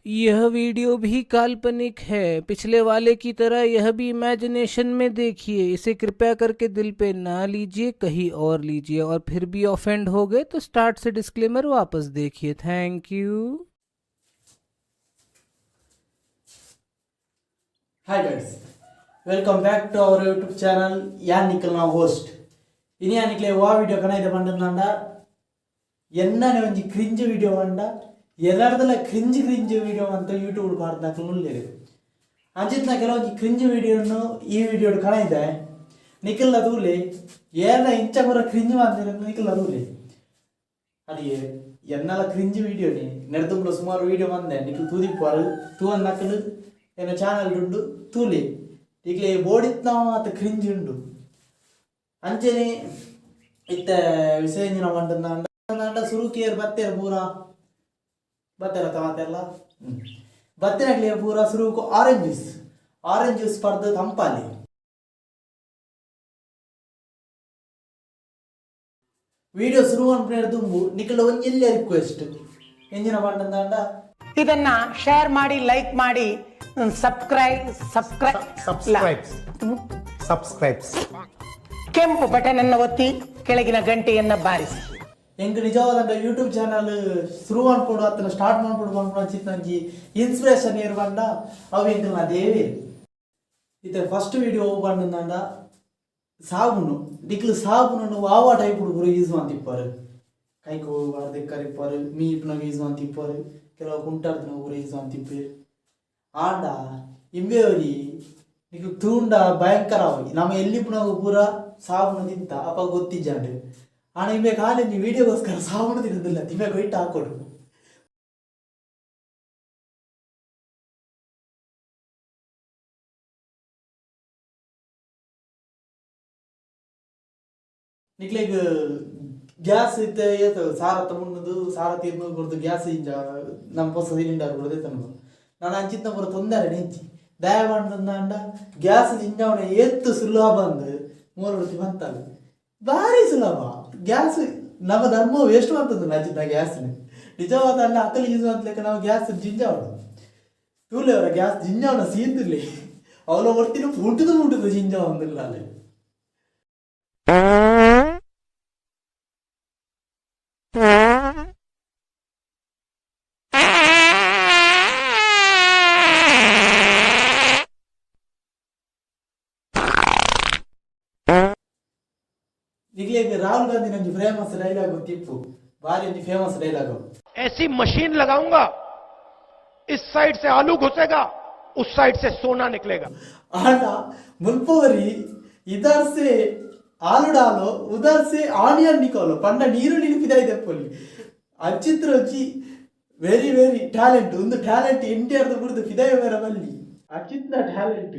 यह वीडियो भी काल्पनिक है, पिछले वाले की तरह यह भी इमेजिनेशन में देखिए। इसे कृपया करके दिल पे ना लीजिए, कहीं और लीजिए। और फिर भी ऑफेंड हो गए तो स्टार्ट से डिस्क्लेमर वापस देखिए। Thank you. Hi guys, welcome back to our YouTube channel. ಯಾನ್ ನಿಕಲ್ನ ಹೋಸ್ಟ್. ಇನಿ ನಿಕ್ಲೆ ವಾ ವಿಡಿಯೋ ಕಣ ಪಂಡಂದಾಂಡ, ಎನ್ನನೆ ಒಂಜಿ ಕ್ರಿಂಜ್ ವಿಡಿಯೋ ಪಂಡ ಎಲ್ಲರದಲ cringe cringe video ಅಂತ ಯೂಟ್ಯೂಬ್ ಪಾಡ್ದಾಕಲು ಉಲ್ಲೆರ್. ಅಂಚಿತ್ನ ಕೆಲವೊಂಜಿ ಕ್ರಿಂಜ್ ವಿಡಿಯೋನು ಈ ವಿಡಿಯೋಡ್ ಕಣ ಇದೆ. ನಿಕಲ್ನ ತೂಲೆ, ಏನ ಇಂಚ ಪೂರ ಕ್ರಿಂಜ್ ಮಂದಿರ ನಿಕಲ್ನ ತೂಲೆ. ಅದು ಎನ್ನಲ ಕ್ರಿಂಜ್ ವಿಡಿಯೋನಿ ನೆಡ್ದುಂಬುಲ ಸುಮಾರು ವಿಡಿಯೋ ಬಂದೆ. ನಿಕ್ಲು ತೂದಿಪ್ಪಾರು ತೂವನ್ನಕಲು ಎನ್ನ ಚಾನಲ್ ಉಂಡು, ತೂಲೆ. ನಿಕ್ಲೆ ಬೋಡಿತ್ನ ಮಾತ ಕ್ರಿಂಜ್ ಉಂಡು. ಅಂಚನೆ ಇತ್ತೆ ವಿಷಯ ಎಂಜಿನ ಪಂಡಂದಾಂಡ, ಸುರುಕಿಯರ್ ಬತ್ತೆರ್ ಪೂರ ಬತ್ತೆರ ಮಾತೆಲ್ಲ ಬತ್ತಿನಕ್ಲೆ ಪೂರ ಸುರುಕು orange juice, orange juice ಪರ್ದು ತಂಪಾಲಿ. Video ಶುರು ಅನ್ಪುನೇರ್ ದುಂಬು ನಿಕಲ್ಡ ಒಂಜಿ ಎಲ್ಯ ರಿಕ್ವೆಸ್ಟ್. ಎಂಜಿನ ಪಂಡಂದಾಂಡ, ಇದನ್ನ ಶೇರ್ ಮಾಡಿ, ಲೈಕ್ ಮಾಡಿ, subscribe, subscribe. Subscribes, subscribes. ಕೆಂಪು ಬಟನ್ ಅನ್ನು ಒತ್ತಿ, ಕೆಳಗಿನ ಗಂಟೆಯನ್ನ ಬಾರಿಸಿ. ಎಂಕ್ ನಿಜವಾದಂಡ ಯೂಟ್ಯೂಬ್ ಚಾನಲ್ ಶುರು ಅನ್ಪೊಡು ಅತ್ತನ ಸ್ಟಾರ್ಟ್ ಮನ್ಪೊಡು ಪನ್ಪುನ ಅಂಚಿತ್ತಿನಂಜಿ ಇನ್ಸ್ಪಿರೇಷನ್ ಏರ್ ಪಂಡ ಅವು ಎಂಕಲ್ನ ದೇವೆರ್. ಇತ್ತೆ ಫಸ್ಟ್ ವಿಡಿಯೋ ಪಂಡಂದಾಂಡ ಸಾಬೂನು. ನಿಕ್ಲು ಸಾಬೂನನ್ನು ವಾವ ಟೈಪ್ ಪೂರ ಯೂಸ್ ಮಂತಿಪ್ಪಾರು. ಕೈಕ್ ಪಾಡ್ದ್ ಕರಿಪ್ಪಾರು, ಮೀಪುನಗ ಯೂಸ್ ಮಂತಿಪ್ಪಾರು, ಕೆಲವು ಕುಂಟಾಡ್ದನ ಪೂರ ಯೂಸ್ ಮಂತಿಪ್ಪೇರ್. ಆಂಡ ಇಂಬೆ ಒರಿ ನಿಕ್ಲು ತೂಂಡ ಭಯಂಕರ ಅವು. ನಮ ಎಲ್ಲಿಪ್ಪುನಗ ಪೂರ ಸಾಬೂನು ತಿಂತ ಅಪಗ ಗೊತ್ತಿಜ್ಜಾಂಡ್. ಆಂಡ ಇಂಬೆ ಖಾಲಿ ಒಂಜಿ ವಿಡಿಯೋಗೋಸ್ಕರ ಸಾಬೂನು ತಿನ್ನೋದಿಲ್ಲ, ತಿಂಬೆ ಕೊಯ್ಟ್ ಹಾಕೊಡು. ನಿಕ್ಲೆಗ್ ಗ್ಯಾಸ್ ಇತ್ತೆ ಏತ್ ಸಾರತ್ತ ಮುನ್ನದು ಸಾರ ತೀರ್ನು ಕೊರ್ದು ಗ್ಯಾಸ್ ಇಂಜ ನಮ್ಮ ಪೊಸ ಸಿಲಿಂಡರ್ ಕೊರ್ದು ಎತ್ತನು. ನಾನು ಅಂಚಿತ್ನ ಪೂರ ತೊಂದರೆ ನೆಂಚಿ ದಯ ಪಂಡಂದಾಂಡ ಗ್ಯಾಸ್ ಜಿಂಜಾವಣೆ ಏತ್ ಸುಲಭ ಅಂದ್ ಮೂಲ ಬಂತಾಳೆ. ಭಾರಿ ಸುಲಭ ಗ್ಯಾಸ್. ನಮ್ಮ ಧರ್ಮ ವೇಸ್ಟ್ ಮಾಡ್ತದೆ ಅಂಚಿನ ಗ್ಯಾಸ್. ನಿಜವಾದ ಅಲ್ಲ, ಅಕಲ್ ಯೂಸ್ ಮಾಡ್ಲಿಕ್ಕೆ ನಾವು ಗ್ಯಾಸ್ ಜಿಂಜಾವಣ ತೂಲೆ ಅವರ ಗ್ಯಾಸ್ ಜಿಂಜಾವಣ ಸೀಂದಿರ್ಲಿ ಅವಳ ಒರ್ತಿನ ಪುಟ್ಟುದು ಮುಟ್ಟುದು ಜಿಂಜಾವಂದಿಲ್ಲ ಅಲ್ಲಿ. ನಿಕ್ಲೆಗ್ ರಾಹುಲ್ ಗಾಂಧಿ ನಂಜಿ ಫೇಮಸ್ ಡೈಲಾಗ್ ಗೊತ್ತಿಪ್ಪು, ಬಾರಿ ಒಂಜಿ ಫೇಮಸ್ ಡೈಲಾಗ್. ऐसी मशीन लगाऊंगा, इस साइड से आलू घुसेगा, उस साइड से सोना निकलेगा। ಆಂಡ ಮುಲ್ಪವರಿ ಇದರ್ ಸೆ ಆಲು ಡಾಲೋ, ಉದರ್ ಸೆ ಆನಿಯನ್ ನಿಕಾಲೋ ಪಂಡ ನೀರುಳ್ಳಿ ಪಿದಾಯಿ ದೆಪ್ಪೊಲಿ. ಅಂಚಿತ್ರ ಒಂಜಿ very very talent. ಒಂದು ಟ್ಯಾಲೆಂಟ್ ಇಂಡಿಯಾದ ಬುಡ್ದು ಪಿದಾಯಿ ಬೇರೆ ಬಲ್ಲಿ ಅಂಚಿತ್ನ talent.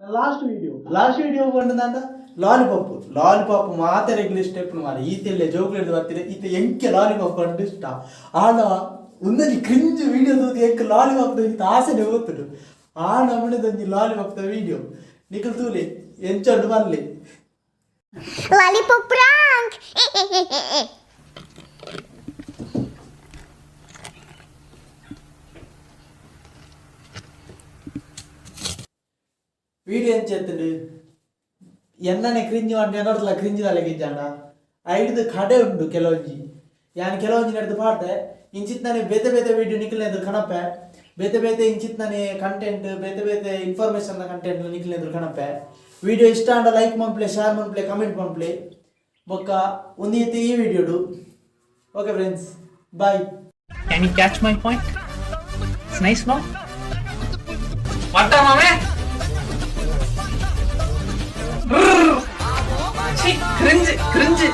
Last video, last video ಪಂಡದಾಂಡ lollipop. Lollipop ಮಾತೆರೆಗ್ಲ ಇಷ್ಟ ಇಪ್ಪುನು ಮಾರೆ. ಈತೆಲ್ಲೆ ಜೋಕುಲೆಡ್ದ್ ಬತ್ತಿನ ಈತೆ ಎಂಕೆ ಲಾಲಿಪಾಪ್ ಪಂಡ ಇಷ್ಟ. ಆಂಡ ಉಂದೊಂಜಿ ಕ್ರಿಂಜ್ ವಿಡಿಯೋ ತೂದು ಎಂಕ್ ಲಾಲಿಪಾಪ್ ದ ಆಸೆನೆ ಪೋತುಂಡು. ಆ ನಮೂನೆದೊಂಜಿ ಲಾಲಿಪಾಪ್ ದ ವಿಡಿಯೋ. ನಿಕುಲು ತೂಲೆ, ಎಂಚ ಉಂಡು ಪನ್ಲೆ. Lollipop prank! Video ಎಂಚ ಇತ್ತುಂಡು? ಎನ್ನನೆ ಕ್ರಿಂಜ್ ಪಂಡ ಎನ್ನಡ್ಲ ಕ್ರಿಂಜ್ ದಾಲೆಗಿಜ್ಜಾಂಡ ಐಡ್ದ್ ಕಡೆ ಉಂಡು ಕೆಲವೊಂಜಿ. ಯಾನ್ ಕೆಲವೊಂಜಿ ನೆಡ್ದ್ ಪಾಡ್ದೆ. ಇಂಚಿತ್ನನೆ ಬೇತೆ ಬೇತೆ ವಿಡಿಯೋ ನಿಕ್ಲೆನ ಎದುರು ಕಣಪೆ. ಬೇತೆ ಬೇತೆ ಇಂಚಿತ್ನನೆ ಕಂಟೆಂಟ್, ಬೇತೆ ಬೇತೆ ಇನ್ಫಾರ್ಮೇಶನ್ ಕಂಟೆಂಟ್ ನಿಕ್ಲೆನ ಎದುರು ಕಣಪೆ. ವಿಡಿಯೋ ಇಷ್ಟ ಆಂಡ ಲೈಕ್ ಮನ್ಪುಲೆ, ಶೇರ್ ಮನ್ಪುಲೆ, ಕಮೆಂಟ್ ಮನ್ಪುಲೆ. ಬೊಕ್ಕ ಒಂಜಿ ಈ ವಿಡಿಯೋಡು. Okay friends, bye. Can you catch my point? It's nice, no? What ಮಾಮೆ? Cringe, cringe.